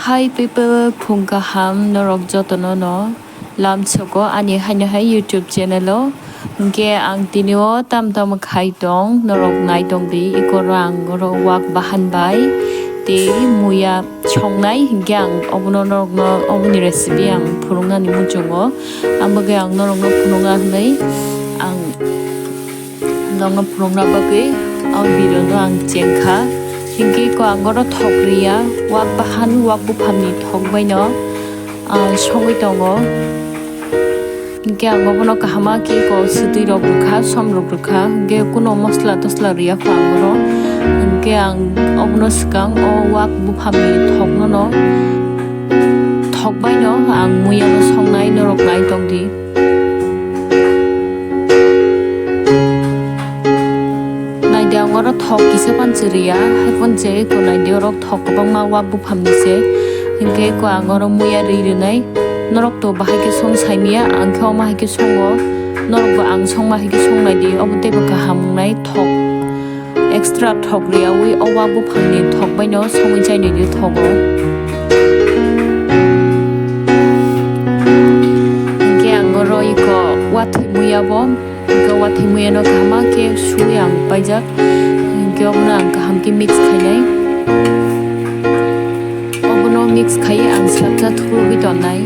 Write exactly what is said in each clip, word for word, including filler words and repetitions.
Hi people, phung kaham norok jotono no lamsoko ani haino hai YouTube channel o. Hwnkhe ang tini o tam tam khai tong, norok nai tong di, ikoro ang oro wak bahan bai tei muya songnai, hwnkhe ang obono norokno oboni recipe ang phunuknani muchungo. Ang bagwi ang norokno phunukna hwnwi ang norokno phunukna bagwi o video no ang chengkha. Hwnkhe ko ang oro thok riya, wak bahan, wak buphamni thok baino, ah, songwi tongo. Hwnkhe ang obono kahama khe ko swtwi rok rwkha, som rok rwkha, hwnkhe kuno mosla tosla riya kho ang oro. Hwnkhe ang obono swkang o wak buphamni thokno no, thok baino ang muya no songnai, norok nai tong di. Naidi ang oro thok kisa phan chwrwiya, hai phano chwrwi ko naidi oro thok kwbangma wak buphamni se. Hwnkhe ko ang oro muya rwi rwnai. Norok to bahai khe song saimanya, ang khe omo hai khe songo. Norok bo ang songma hai khe song naidi, obo teibo kaham wngnai thok. Extra thok riyawi o wak buphangni thok baino songwi chainwi di thogo. Hwnkhe ang oro iko wathwi muya bo, iko wathwi muya no kaham khe suwi ang paijak. Hwnkhe obono ang kaham khe mix khainai. Obono mix khaiwi ang salsa thuklubwi tonnai.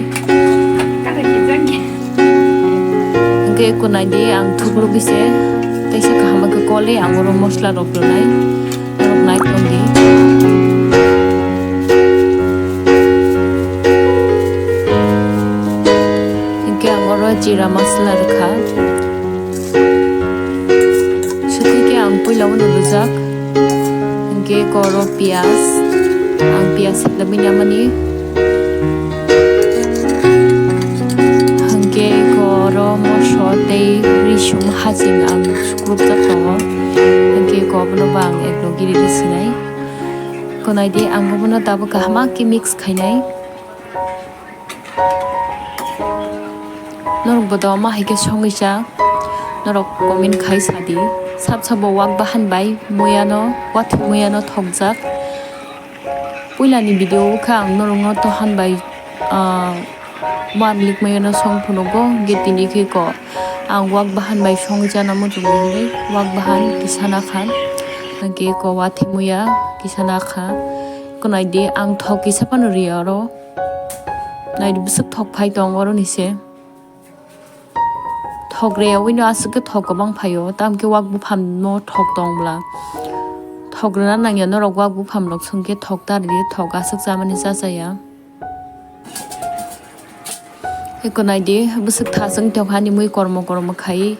Hwnkhe eko naidi ang thuklubwi se teisa kaham khe kolwi ang oro mosla rok rwnai, norok nai tongdi. Hwnkhe ang oro jira masala rwkha. Swtwi khe ang puila ulo rwjak. Hwnkhe eko oro piyaj, ang piyaj salabwi namani. Hwnkhe eko oro moso tei risum haching ang sukrupjak tongo. Hwnkhe eko obono bo ang eklogi riri sinai. Eko naidi ang obono tabuk kaham khe mix khainai. Norok bo da omo hai khe songwi cha, norok comment khai sa di. Sab sabo wak bahan bai muya no, wathwi muya no thokjak. Puila ni video o khe ang norok no tohan bai, ah, wak lik muya no song phunugo, hwnkhe tini khe ko ang wak bahan bai songwi chana muchungo hwnwi wak bahan kisa nakha. Hwnkhe ko wathwi muya kisa nakha. Eko naidi ang thok kisa phano riya oro. Naidi bwswk thok phai tong oro ni se. Thok reyawi no aswk khe thok kwbang phaio, tamo khe wak bupham no thok tong bwla. Thok rwna nangya norok wak bupham rok, chwng khe thok ta rwdi, thok aswk chamani cha chaya. Eko naidi bwswk thaswng tongkha ani mui kormo kormo khai.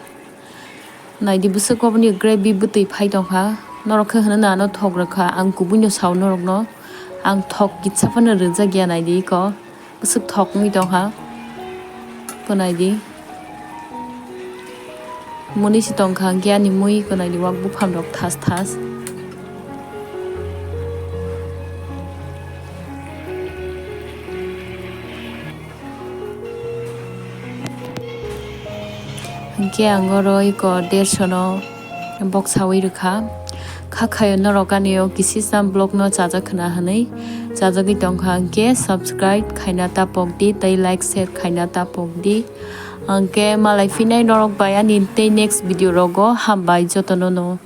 Naidi bwswk oboni gravy bwtwi phai tongkha. Norok khe hwnwi ano thok rwkha, ang kubui no sao norokno. Ang thok kitsa phano rwjak ya naidi eko. Bwswk thok wngwi tongkha. Eko naidi. Muni se tongkha hwnkhe ani mui eko naidi wak bupham rok thas thas. Hwnkhe ang oro eko derso no boksawi rwkha. Kha khaio norok ani o kisisa vlog no chajak khna hwnwi chajagwi tongkha, hwnkhe subscribe khaina tapok di tei like share khaina tapok di. Hwnkhe malai phinai norok bai ani tei next video rogo, hambai jotono no.